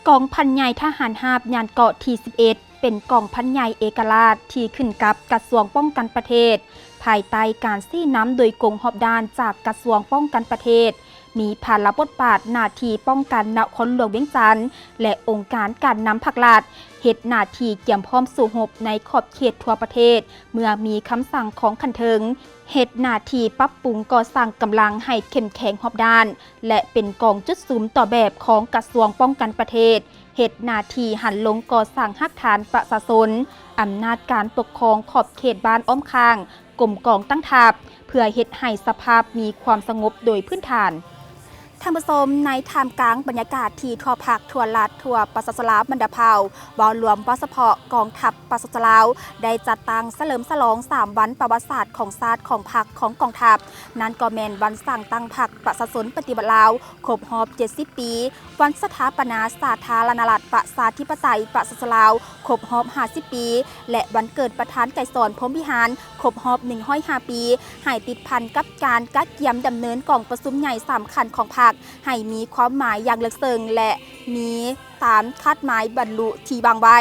ກອງພັນໃຫຍ່ທະຫານຮາບຍານເກາະທີສິບເອັດ ເປັນກອງພັນໃຫຍ່ເອກະລາດທີ່ຂຶ້ນກັບກະຊວງປ້ອງກັນປະເທດ, ພາຍໃຕ້ການຊີ້ນຳໂດຍກົງຮອບດ້ານຈາກກະຊວງປ້ອງກັນປະເທດ, ມີພາລະບົດບາດໜ້າທີ່ປ້ອງກັນນະຄອນຫຼວງວຽງຈັນ ແລະ ອົງການການນຳພັກລັດ, ເຮັດໜ້າທີ່ກຽມພ້ອມສູ້ຮົບໃນຂອບເຂດທົ່ວປະເທດ ເມື່ອມີຄຳສັ່ງຂອງຂັ້ນເທິງ, ເຮັດໜ້າທີ່ປັບປຸງກໍ່ສ້າງກຳລັງໃຫ້ເຂັ້ມແຂງຮອບດ້ານ ແລະ ເປັນກອງຈຸດສຸມຕໍ່ແບບຂອງກະຊວງປ້ອງກັນປະເທດ, ເຮັດໜ້າທີ່ຫັນລົງກໍ່ສ້າງຮາກຖານປະຊາຊົນ, ອຳນາດການປົກຄອງຂອບເຂດບ້ານອ້ອມຂ້າງ, ກົມກອງຕັ້ງທັບ ເພື່ອເຮັດໃຫ້ສະພາບມີຄວາມສະຫງົບໂດຍພື້ນຖານ. ທ່ານຜູ້ຊົມ, ໃນທ່າມກາງບັນຍາກາດທີ່ທົ່ວພັກ, ທົ່ວລັດ, ທົ່ວປະຊາຊົນລາວບັນດາເຜົ່າ, ເວົ້າລວມ, ເວົ້າສະເພາະກອງທັບປະຊາຊົນລາວ ໄດ້ຈັດຕັ້ງສະເຫຼີມສະຫຼອງສາມວັນປະຫວັດສາດຂອງຊາດ, ຂອງພັກ, ຂອງກອງທັບ, ນັ້ນກໍແມ່ນວັນສ້າງຕັ້ງພັກປະຊາຊົນປະຕິວັດລາວ ຄົບຮອບເຈັດສິບປີ, ວັນສະຖາປະນາສາທາລະນະລັດປະຊາທິປະໄຕປະຊາຊົນລາວ ຄົບຮອບຫ້າສິບປີ ແລະ ວັນເກີດປະທານໄກສອນ ພົມວິຫານ ຄົບຮອບໜຶ່ງຮ້ອຍຫ້າປີ, ໃຫ້ຕິດພັນກັບການກະກຽມດຳເນີນກອງປະຊຸມໃຫຍ່ສຳຄັນຂອງພັກ ໃຫ້ມີຄວາມໝາຍຢ່າງເລິກເຊິ່ງ ແລະ ມີຕາມຄາດໝາຍບັນລຸທີ່ວາງໄວ້.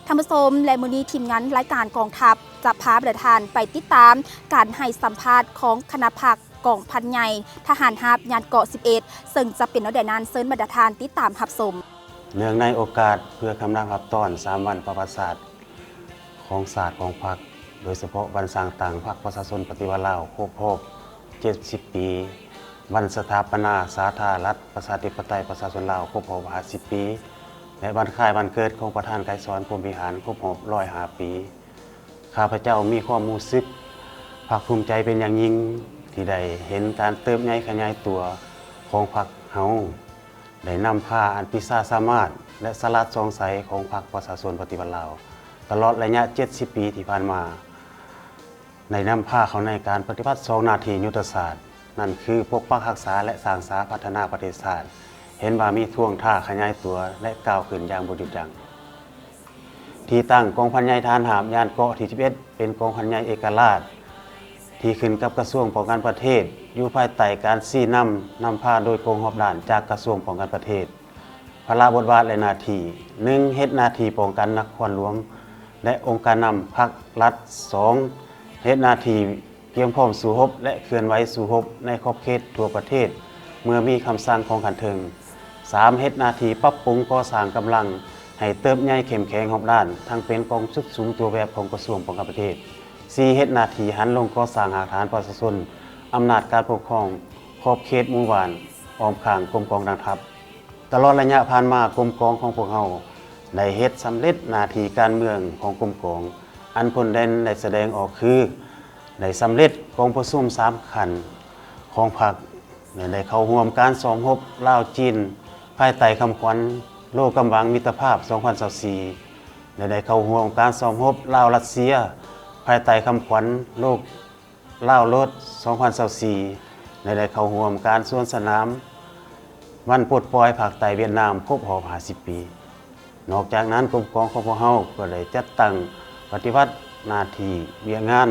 ທ່ານຜູ້ຊົມ, ແລະ ມື້ນີ້ທີມງານລາຍການກອງທັບ ຈະພາບັນດາທ່ານໄປຕິດຕາມການໃຫ້ສຳພາດຂອງຄະນະພັກ ກອງພັນໃຫຍ່ທະຫານຮາບຍານເກາະສິບເອັດ ເຊິ່ງຈະເປັນແນວໃດນັ້ນ ເຊີນບັນດາທ່ານຕິດຕາມຮັບຊົມ. ເນື່ອງໃນໂອກາດເພື່ອຄຳນັບຮັບຕ້ອນສາມວັນປະຫວັດສາດຂອງຊາດຂອງພັກ, ໂດຍສະເພາະວັນສ້າງຕັ້ງພັກປະຊາຊົນປະຕິວັດລາວຄົບຮອບເຈັດສິບປີ, ວັນສະຖາປະນາສາທາລະນະລັດປະຊາທິປະໄຕປະຊາຊົນລາວຄົບຮອບຫ້າສິບປີ ແລະ ວັນຄ້າຍວັນເກີດຂອງປະທານໄກສອນ ພົມວິຫານ ຄົບຮອບຮ້ອຍຫ້າປີ. ຂ້າພະເຈົ້າມີຄວາມຮູ້ສຶກພາກພູມໃຈເປັນຢ່າງຍິ່ງ ທີ່ໄດ້ເຫັນການເຕີບໃຫຍ່ຂະຫຍາຍຕົວຂອງພັກເຮົາ, ໄດ້ນຳພາອັນວິຊາສາມາດ ແລະ ສະຫຼາດສ່ອງໃສຂອງພັກປະຊາຊົນປະຕິວັດລາວ ຕະຫຼອດໄລຍະເຈັດສິບປີທີ່ຜ່ານມາ, ໄດ້ນຳພາເຂົ້າໃນການປະຕິບັດສອງໜ້າທີ່ຍຸດທະສາດ, ນັ້ນຄືປົກປັກຮັກສາ ແລະ ສ້າງສາພັດທະນາປະເທດຊາດ, ເຫັນວ່າມີທ່ວງທ່າຂະຫຍາຍຕົວ ແລະ ກ້າວຂຶ້ນຢ່າງບໍ່ຢຸດຢັ້ງ. ທີ່ຕັ້ງກອງພັນໃຫຍ່ທະຫານຮາບຍານເກາະທີສິບເອັດ ເປັນກອງພັນໃຫຍ່ເອກະລາດ ທີ່ຂຶ້ນກັບກະຊວງປ້ອງກັນປະເທດ, ຢູ່ພາຍໃຕ້ການຊີ້ນຳ, ນຳພາໂດຍກົງຮອບດ້ານຈາກກະຊວງປ້ອງກັນປະເທດ. ພາລະບົດບາດ ແລະ ໜ້າທີ່, ໜຶ່ງ ເຮັດໜ້າທີ່ປ້ອງກັນນະຄອນຫຼວງ ແລະ ອົງການນຳພັກລັດ, ສອງ ເຮັດໜ້າທີ່ ກຽມພ້ອມສູ້ຮົບ ແລະ ເຄື່ອນໄຫວສູ້ຮົບໃນຂອບເຂດທົ່ວປະເທດ ເມື່ອມີຄຳສັ່ງຂອງຂັ້ນເທິງ. ສາມ ເຮັດໜ້າທີ່ປັບປຸງກໍ່ສ້າງກຳລັງໃຫ້ເຕີບໃຫຍ່ເຂັ້ມແຂງຮອບດ້ານ, ທັງເປັນກອງຊຸດຊຸມຕົວແບບຂອງກະຊວງປ້ອງກັນປະເທດ. ສີ່ ເຮັດໜ້າທີ່ຫັນລົງກໍ່ສ້າງຮາກຖານປະຊາຊົນ, ອຳນາດການປົກຄອງ, ຂອບເຂດໝູ່ບ້ານ, ອ້ອມຂ້າງກົມກອງກອງທັບ. ຕະຫຼອດໄລຍະຜ່ານມາ, ກົມກອງຂອງພວກເຮົາໄດ້ເຮັດສຳເລັດໜ້າທີ່ການເມືອງຂອງກົມກອງ, ອັນພົ້ນເດັ່ນໄດ້ສະແດງອອກຄື ໄດ້ສຳເລັດກອງປະຊຸມສາມຂັ້ນຂອງພັກ ແລະ ໄດ້ເຂົ້າຮ່ວມການຊ້ອມຮົບລາວ-ຈີນ ພາຍໃຕ້ຄຳຂວັນໂລກຳບັງມິດຕະພາບສອງພັນຊາວສີ່ ແລະ ໄດ້ເຂົ້າຮ່ວມການຊ້ອມຮົບລາວ-ຣັດເຊຍ ພາຍໃຕ້ຄຳຂວັນໂລກ ລາວໂລດ ສອງພັນຊາວສີ່ ແລະ ໄດ້ເຂົ້າຮ່ວມການສວນສະໜາມວັນປົດປ່ອຍພາກໃຕ້ຫວຽດນາມຄົບຮອບຫ້າສິບປີ. ນອກຈາກນັ້ນ, ກົມກອງຂອງພວກເຮົາກໍໄດ້ຈັດຕັ້ງປະຕິບັດໜ້າທີ່ວຽກງານ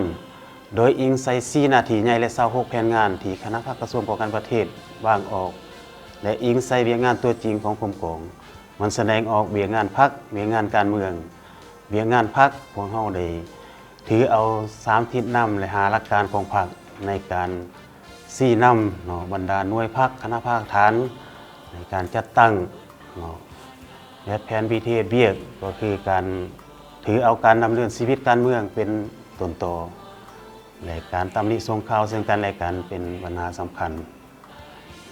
ໂດຍອີງໃສ່ສີ່ໜ້າທີ່ໃຫຍ່ ແລະ ຊາວຫົກແຜນງານທີ່ຄະນະພັກກະຊວງປ້ອງກັນປະເທດວາງອອກ ແລະ ອີງໃສ່ວຽກງານຕົວຈິງຂອງກົມກອງ. ມັນສະແດງອອກວຽກງານພັກ, ວຽກງານການເມືອງ, ວຽກງານພັກ, ພວກເຮົາໄດ້ຖືເອົາສາມທິດນຳ ແລະ ຫ້າຫຼັກການຂອງພັກໃນການຊີ້ນຳເນາະ ບັນດາໜ່ວຍພັກ, ຄະນະພັກຖານໃນການຈັດຕັ້ງເນາະ ແລະ ແຜນວິທີເຮັດວຽກ ກໍຄືການຖືເອົາການດຳເນີນຊີວິດການເມືອງເປັນຕົ້ນຕໍ ແລະ ການຕຳໜິສົ່ງຂ່າວເຊິ່ງກັນແລະກັນເປັນບັນຫາສຳຄັນ.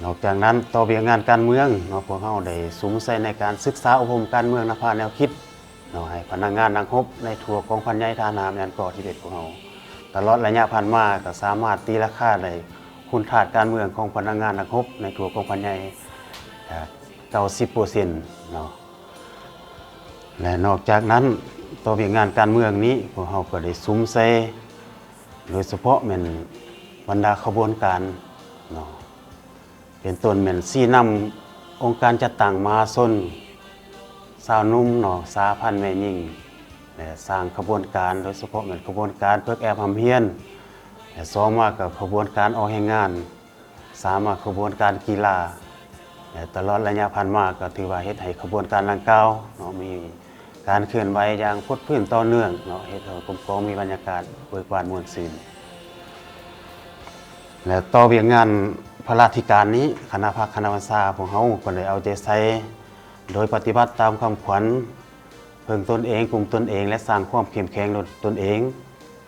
ນອກຈາກນັ້ນ, ຕໍ່ວຽກງານການເມືອງເນາະ, ພວກເຮົາໄດ້ສຸມໃສ່ໃນການສຶກສາອົບຮົມການເມືອງນຳພາແນວຄິດເນາະ ໃຫ້ພະນັກງານນັກຮົບໃນທົ່ວກອງພັນໃຫຍ່ທະຫານຮາບຍານເກາະທີສິບເອັດຂອງເຮົາ. ຕະຫຼອດໄລຍະຜ່ານມາກໍສາມາດຕີລາຄາໄດ້ຄຸນທາດການເມືອງຂອງພະນັກງານນັກຮົບໃນທົ່ວກອງພັນໃຫຍ່ ເກົ້າສິບເປີເຊັນເນາະ. ແລະ ນອກຈາກນັ້ນ, ຕໍ່ວຽກງານການເມືອງນີ້ ພວກເຮົາກໍໄດ້ສຸມໃສ່ ໂດຍສະເພາະແມ່ນບັນດາຂະບວນການເນາະ ເປັນຕົ້ນແມ່ນຊີ້ນຳອົງການຈັດຕັ້ງມະຫາຊົນ, ຊາວໜຸ່ມເນາະ, ສະຫະພັນແມ່ຍິງ ແລະ ສ້າງຂະບວນການ ໂດຍສະເພາະແມ່ນຂະບວນການຝຶກແອບຮ່ຳຮຽນ ແລະ ສອງມາກໍຂະບວນການອອກແຮງງານ, ສາມມາຂະບວນການກິລາ ແລະ ຕະຫຼອດໄລຍະຜ່ານມາກໍຖືວ່າເຮັດໃຫ້ຂະບວນການດັ່ງກ່າວເນາະ ມີການເຄື່ອນໄຫວຢ່າງຟົດຟື້ນຕໍ່ເນື່ອງເນາະ ເຮັດໃຫ້ກົມກອງມີບັນຍາກາດເບີກບານມ່ວນຊື່ນ ແລະ ຕໍ່ວຽກງານພະລາທິການນີ້ ຄະນະພັກຄະນະບັນຊາພວກເຮົາກໍໄດ້ເອົາໃຈໃສ່ ໂດຍປະຕິບັດຕາມຄຳຂວັນ ເພິ່ງຕົນເອງ, ກຸມຕົນເອງ ແລະ ສ້າງຄວາມເຂັ້ມແຂງດ້ວຍຕົນເອງ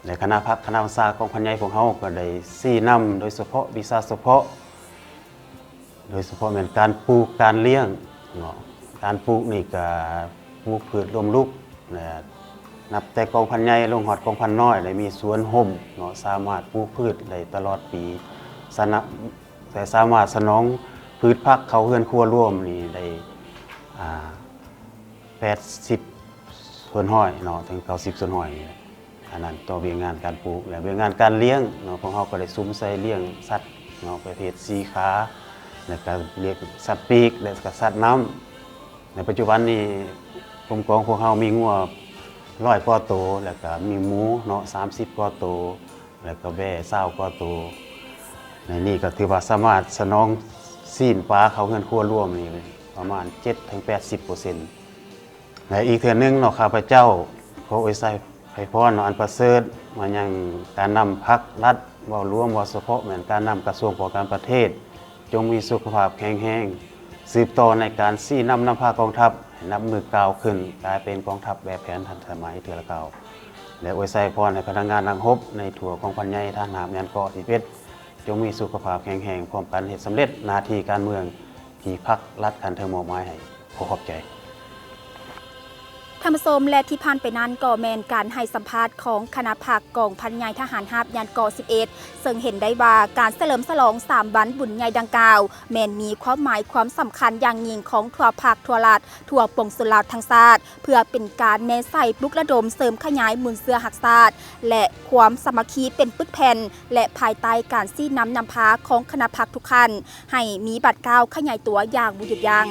ແລະ ຄະນະພັກຄະນະບັນຊາກອງພັນໃຫຍ່ພວກເຮົາກໍໄດ້ຊີ້ນຳ ໂດຍສະເພາະວິຊາສະເພາະ ໂດຍສະເພາະແມ່ນການປູກການລ້ຽງເນາະ ການປູກນີ້ກະປູກພືດລົມລຸກ ແລະ ນັບແຕ່ກອງພັນໃຫຍ່ລົງຮອດກອງພັນນ້ອຍ ໄດ້ມີສວນຮົ່ມເນາະ ສາມາດປູກພືດໄດ້ຕະຫຼອດປີ ສະນະ ແລະ ສາມາດສະໜອງພືດຜັກເຂົ້າເຮືອນຄົວລວມນີ້ໄດ້ ອ່າ ແປດສິບສ່ວນຮ້ອຍເນາະ ເຖິງເກົ້າສິບສ່ວນຮ້ອຍນີ້ແຫຼະ ອັນນັ້ນຕໍ່ວຽກງານການປູກ ແລະ ວຽກງານການລ້ຽງເນາະ ພວກເຮົາກໍໄດ້ສຸມໃສ່ລ້ຽງສັດເນາະ ປະເພດສີ່ຂາ ແລະ ກະລ້ຽງສັດປີກ ແລະ ກະສັດນ້ຳ ໃນປັດຈຸບັນນີ້ ກົມກອງພວກເຮົາມີງົວຮ້ອຍກວ່າໂຕ ແລະ ກະມີໝູເນາະ ສາມສິບກວ່າໂຕ ແລະ ກະແບ້ຊາວກວ່າໂຕ ໃນນີ້ກໍຖືວ່າສາມາດສະໜອງຊີ້ນປາເຂົ້າເຮືອນຄົວລວມນີ້ປະມານເຈັດເຖິງແປດສິບເປີເຊັນ ແລະ ອີກເທື່ອໜຶ່ງເນາະ ຂ້າພະເຈົ້າຂໍອວຍໄຊໄພພອນເນາະ ອັນປະເສີດມາຍັງການນຳພັກລັດ ເວົ້າລວມ ເວົ້າສະເພາະແມ່ນການນຳກະຊວງປ້ອງກັນປະເທດ ຈົ່ງມີສຸຂະພາບແຂງແຮງ ສືບຕໍ່ໃນການຊີ້ນຳນຳພາກອງທັບໃຫ້ນັບມື້ກ້າວຂຶ້ນ ກາຍເປັນກອງທັບແບບແຜນທັນສະໄໝເທື່ອລະກ້າວ ແລະ ອວຍໄຊພອນໃຫ້ພະນັກງານນັກຮົບໃນທົ່ວກອງພັນໃຫຍ່ທະຫານຮາບຍານເກາະສິບເອັດ ຈົ່ງມີສຸຂະພາບແຂງແຮງ ພ້ອມກັນເຮັດສຳເລັດໜ້າທີ່ການເມືອງທີ່ພັກລັດຂັ້ນເທິງມອບໝາຍໃຫ້. ຂໍຂອບໃຈ. ທ່ານຜູ້ຊົມ ແລະ ທີ່ຜ່ານໄປນັ້ນກໍແມ່ນການໃຫ້ສຳພາດຂອງຄະນະພັກກອງພັນໃຫຍ່ທະຫານຮາບຍານເກາະສິບເອັດ ເຊິ່ງເຫັນໄດ້ວ່າການສະເຫຼີມສະຫຼອງສາມວັນບຸນໃຫຍ່ດັ່ງກ່າວ ແມ່ນມີຄວາມໝາຍຄວາມສຳຄັນຢ່າງຍິ່ງຂອງທົ່ວພັກທົ່ວລັດ ທົ່ວປວງຊົນລາວທັງຊາດ ເພື່ອເປັນການແນໃສ່ ປຸກລະດົມເສີມຂະຫຍາຍມູນເຊື້ອຮັກຊາດ ແລະ ຄວາມສາມັກຄີເປັນປຶກແຜ່ນ ແລະ ພາຍໃຕ້ການຊີ້ນຳນຳພາຂອງຄະນະພັກທຸກຂັ້ນ ໃຫ້ມີບາດກ້າວຂະຫຍາຍຕົວຢ່າງບໍ່ຢຸດຢັ້ງ.